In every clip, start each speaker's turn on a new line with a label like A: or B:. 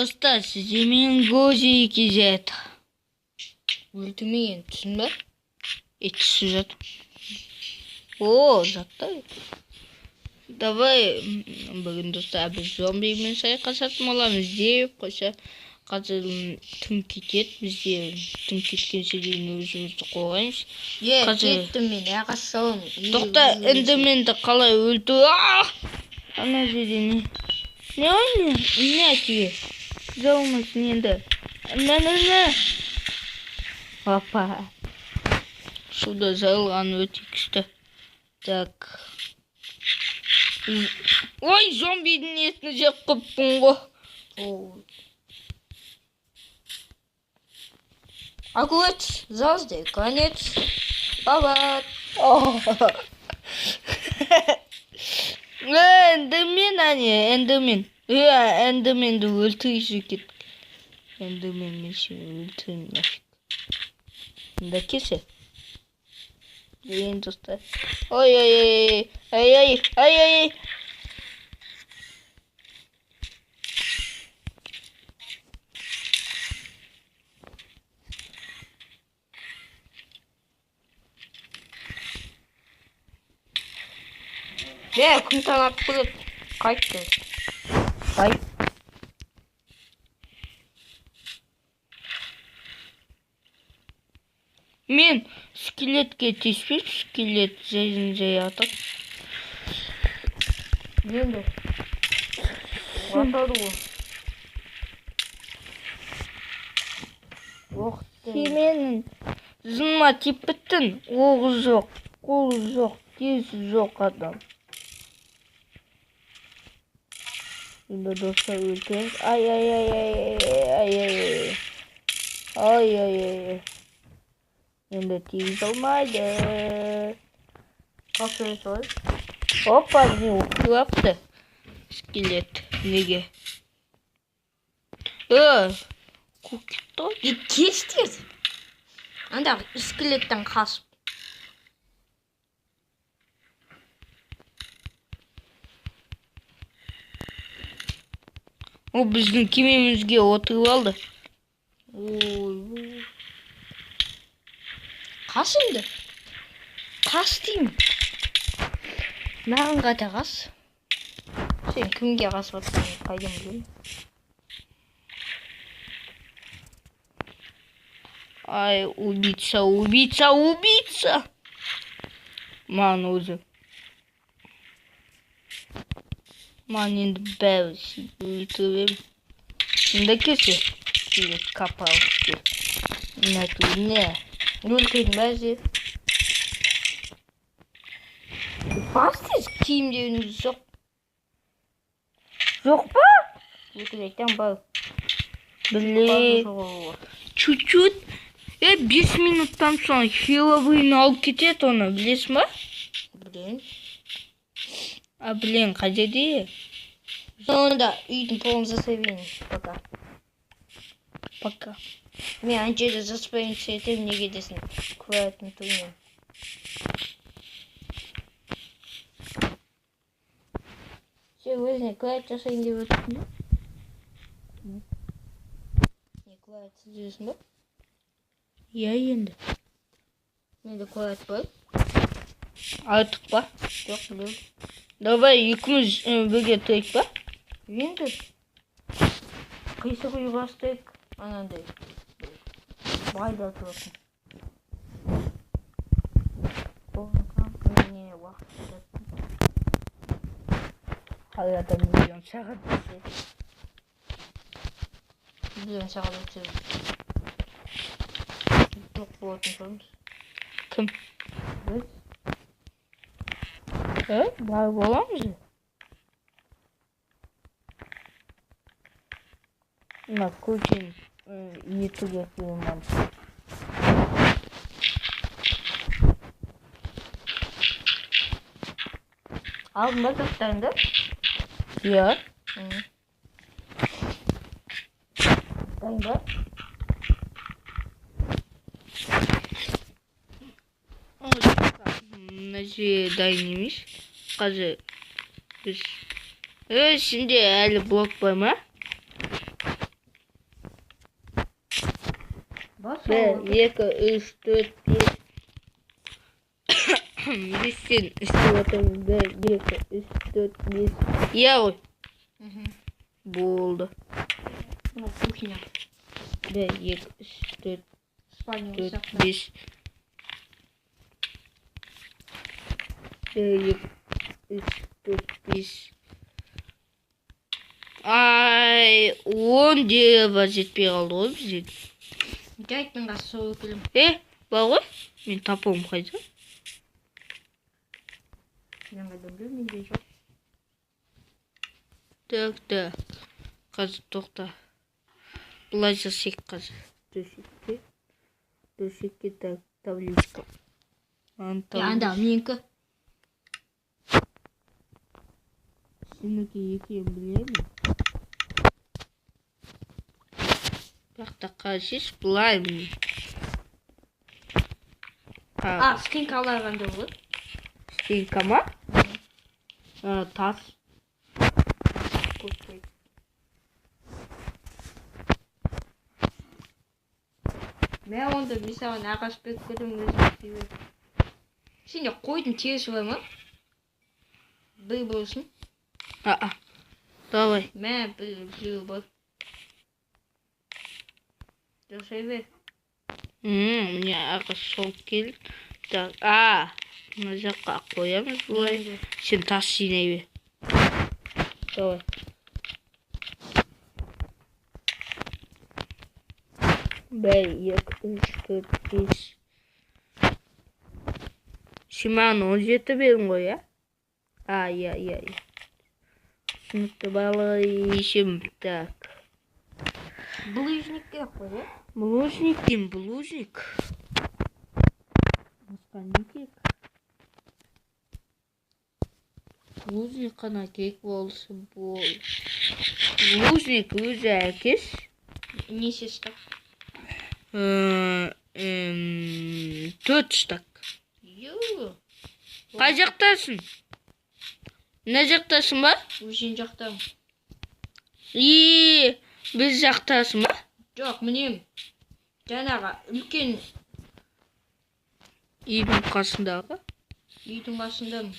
A: Достар, сіздермен Гози KZ.
B: Өлтірмеген, түсін бе?
A: Түсіп жатыр. О, жатты. Давай, бүгін достар біз зомбимен шайқасатын боламыз деп қойса, қазір түн кетеді, бізде түн кеткенше дейін өзімізді қорғаймыз.
B: Е,
A: Қазір-
B: кеттім мен, ағаш шабамын.
A: Тоқта, эндерменді қалай өлтіру? Ана жерде не? Не ойны? Не тебе? Жаумасын енді. На, на, на. Опа. Суда жайылған өте күшті. Так. Ой, зомбидің етін жеп қойыппын ғой.
B: О. Огурец, звезды, конец. Бабат.
A: Эндермен әне, эндермен. Эндерменді өлтіргісі кеттік. Эндермен мен сені өлтіремін нафиг. Мында келші. Енді достар. Ой, ой, ой, ой, ой, ой, ой.
B: Е, күн таң атып келеді. Қайтты.
A: Ай. Мен скелетке тиіспеймін, скелет жайын жай атады.
B: Енді. Атады ғой. Ох,
A: Сен менің жыныма тиіп біттің. Оғы жоқ, қолы жоқ, тесі жоқ адам. Енді достар өлтіреміз. Ай, ай, ай, ай, ай, ай, ай, ай, ай, ай. Енді тигізе алмайды.
B: Қасырет солай.
A: Опа, не оқылапты. Скелет. Неге? Қуып кетті ғой.
B: Е, кеш тез. Анда скелеттен қашып.
A: Ол біздің кемемізге отырып алды.
B: Ой. Қаш енді. Қаш деймін. Маған қайта қаш. Сен кімге қашып жатқанын қайдан білемін?
A: Ай, убийца, убийца, убийца. Маған өзі. Маған енді бәрі өлтіремін. Мында келші. Скелет капал. Мына не?
B: Өлтірдің бе әже? Бас тез, киімдеріңіз жоқ.
A: Жоқ па?
B: Өтірік айтамын, бар.
A: Блин. Чуть-чуть. 5 минуттан соң Хэллоуин алып кетеді оны, білесің ба?
B: Білемін.
A: А, блин, қай жерде?
B: Сонда үйдің полын жасай берейін, пока.
A: Пока.
B: Мен ана жерде заспайын етемін, неге десін, квадраттың түбінен. Сен өзіңе квадрат жасайын деп отырсың ба? Не, квадратсыз жүресің ба?
A: Иә, енді.
B: Менде квадрат бар.
A: Артық па?
B: Жоқ, білемін.
A: Давай екеуміз бірге тұрайық па?
B: Енді қисық үй бастайық, анандай байда тұратын. Не уақыт кетеді.
A: Арада миллион сағат өтсе.
B: Миллион сағат өтсе тоқ болатын шығармыз.
A: Кім?
B: Біз.
A: Бар боламыз. Мына көшен етуге қиылман.
B: Алдың ба заттарыңды?
A: Иә.
B: Дайын ба?
A: Мына жер дайын емес. Қазір біз... Сенде әлі блок бар ма? 1, 2, 3, 4, 5. 5-тен істеп отырмын. 1, 2, 3, 4, 5. Иә ғой. Болды.
B: Мына кухня.
A: 1, 2, 3, 4,
B: Спальня
A: 4,
B: сияқты.
A: 5. 1, 2, 3, 4, 5. Ай, 10 дерево жетпей қалды ғой бізге.
B: Жайт, мен қазір сол келемін.
A: Бар ғой. Мен топорым қайда?
B: Мен қайдан білемін, менде жоқ.
A: Так, так. Қазір тоқта. Былай жасайық қазір. Төсекке. Төсекке так, табличка.
B: Анда менікі.
A: Сенікі екенін білемін. Бірақ та қазір былай міне.
B: А, стенкалар қандай болады?
A: Стенка ма? Тас.
B: Көп. Мә, онда мен саған ағаш беріп кетемін, өзің істей бер. Сенде қойдың терісі бар ма? Бір болсын.
A: А, давай.
B: Мә, біреу бар. Жасай бер.
A: Міне ағаш сол келді. Так, мына жаққа қоямыз былай. Сен тас жинай бер. Давай. 1, 2, 3, 4, 5. Сен маған 17 бердің ғой, иә? А, иә, иә, иә. Түсінікті балайшым. Так.
B: Булыжник керек қой, иә?
A: Булыжник деймін, булыжник. Басқа не керек? Булыжник қана керек болса болды. Булыжник өзі әкеш.
B: Неше штак?
A: 4 штак.
B: Ю.
A: Қай жақтасың? Мына жақтасың ба?
B: Өзен жақтамын.
A: Біз жақтасың ба?
B: Жоқ, мінем. Жаңағы үлкен
A: үйдің қасындағы.
B: Үйдің қасындамын.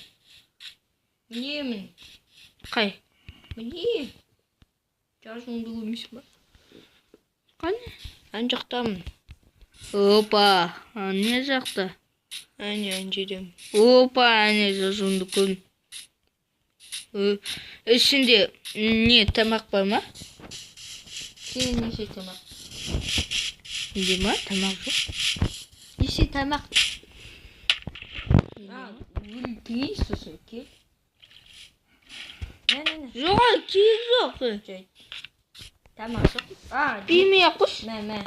B: Мінемін.
A: Қай?
B: Міне. Жазуыңды көрмейсің ба?
A: Қане?
B: Ан жақтамын.
A: Опа, ане жақта.
B: Әне, ан жердемін.
A: Опа, әне жазуыңды көрдім. Ішінде не тамақ бар ма?
B: Сенде неше тамақ?
A: Менде ма? Тамақ жоқ.
B: Неше тамақ? Өлтірейін сосын, кел. Мә.
A: Жоқ, керек жоқ.
B: Тамақ жоқ.
A: Бермей ақ қойшы.
B: Мә.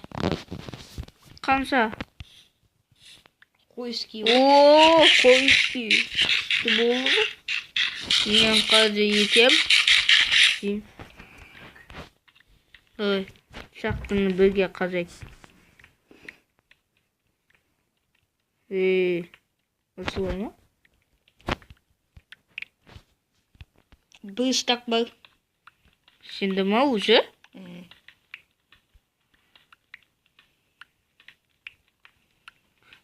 A: Қанша?
B: Қойский.
A: О, қойский. Болды ғой. Мен қазір етем. Ой, шахтаны бірге қазайық. Осылай ма?
B: Бір штак бар.
A: Сенде ма уже?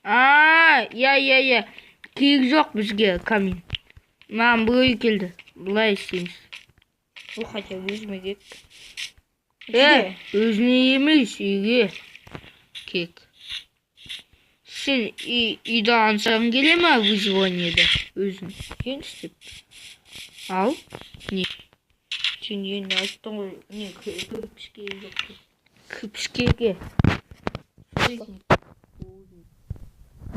A: Я. Керек жоқ бізге камин. Маған біреу келді. Былай істейміз.
B: Ол хотя өзіме керек.
A: Өзіне емес, үйге керек. Сен үйді аңсағың келе ма выживаниеде? Өзің. Сен істеп. Ал, не?
B: Сен енді айттың ғой, не, кірпіш керек жоқ деп.
A: Кірпіш керек.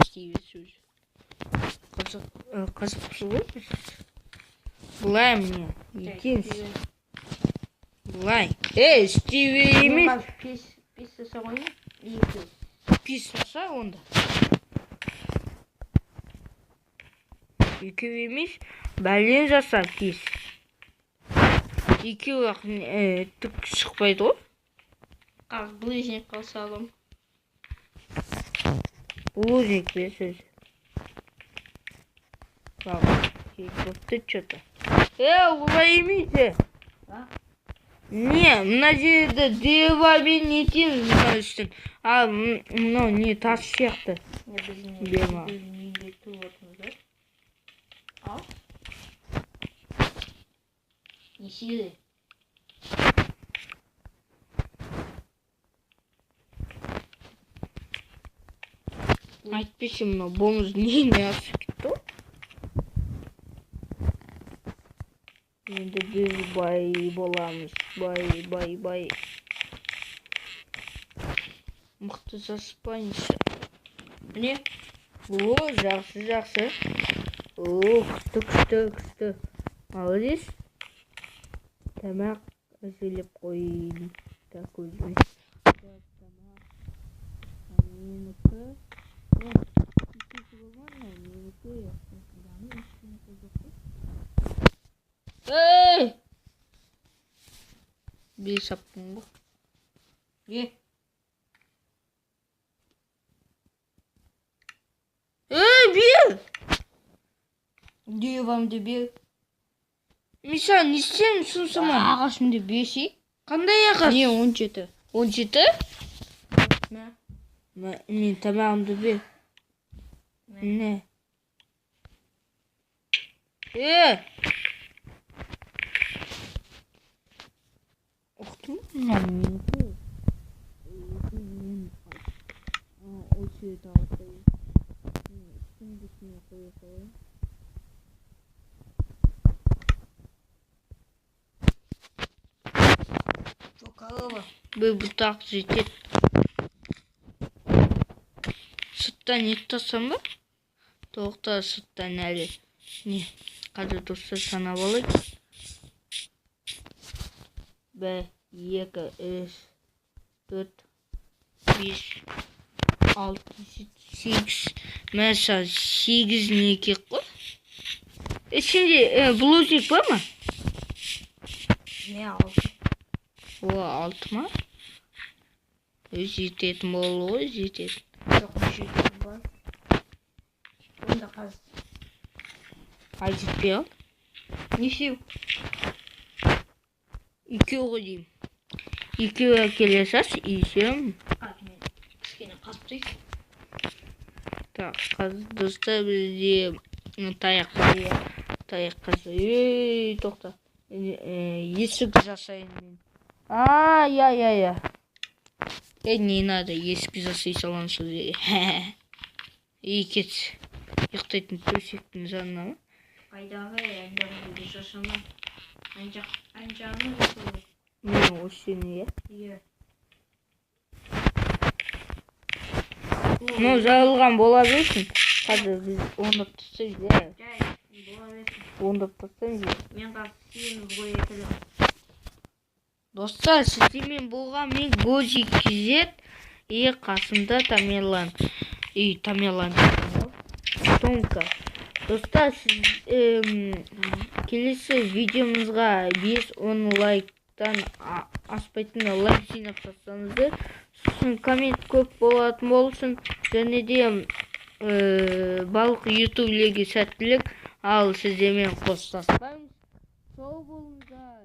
A: Істей берші өзі. Қызықпыз ғой біз. Былай міне, етеміз. Былай. Істей бер емес.
B: Пес жаса ғой ма? Екі.
A: Пес жаса онда. Екеу емес, бәлен жаса пес. Екеу ақ түк шықпайды ғой.
B: Қазір булыжник қалса аламын.
A: Булыжник бес өзі. Керек болыпты чё-то. Олай емес. Не, мына жерді девамен нетеміз мына үстін. А, мынау не тас сияқты.
B: Не, біздің
A: Бема.
B: Біздің үйінде туып отырмыз да. Ал. Несие.
A: Айтпеші, мынау бомж не асып кетті ғой. Енді біз бай боламыз. Бай, бай, бай. Мықты заспайыншы.
B: Міне.
A: О, жақсы, жақсы. О, күшті, күшті, күшті. Молодец. Тамақ әзірлеп қояйын. Так, өзіме. Так, тамақ. Менікі. О, кесесі болған ба? Менікі. Ей! Бес аптым ғой.
B: Не?
A: Ей, бер!
B: Девамды бер.
A: Мен саған не істеймін соншама?
B: Ағашымды берші.
A: Қандай ағаш?
B: Не, 17.
A: 17?
B: Мә.
A: Мен тамағымды бер. Не? Е! Ұқтың ба? Менікі. Мен осы жерді алып қояйын. Үстіңгісіне қоя салайын.
B: Корова.
A: Бір бұтақ жетеді. Сырттан ет тастасам ба? Тоқта, сырттан әлі. Не, қазір достар санап алайық. 1, 2, 3, 4, 5, 6, 7, 8. Мәселен, 8 не керек қой? Ішінде булыжник бар ма?
B: Не, 6.
A: О, 6 ма? Жететін болды ғой, жететін.
B: Жоқ, жететін бар. Онда қазір.
A: Ай, жетпей қалды.
B: Нешеу?
A: Екеу ғой деймін. Екеу әкеле салшы, и всё.
B: Мен кішкене қазып тастайын.
A: Так, қазір достар бізде таяқ бар, иә. Таяқ қазір. Ей, тоқта. Есік жасайын мен. А, я, я, я. Не надо, есік жасай саламын сол жерге. Ей, кет. Ұйықтайтын төсектің жанына ма?
B: Қайдағы, ан жағында жасама. Ан жақ, ан жағына жасау керек.
A: Не, осы жеріне, иә?
B: Иә.
A: Ну, жабылған бола берсін. Қазір біз ондап тастаймыз, иә.
B: Жай, бола берсін.
A: Ондап тастаймыз, иә.
B: Мен қазір сүйеміз қоя келемін.
A: Достар, сіздермен болған мен Гози KZ и қасымда Тамерлан. И Тамерлан. Томка. Достар, сіз, келесі видеомызға 5-10 лайктан аспайтын лайк жинап тастаңыздар. Сосын коммент көп болатын болсын. Және де барлық ютуберлерге сәттілік. Ал сіздермен қоштаспаймыз. Сау болыңыздар.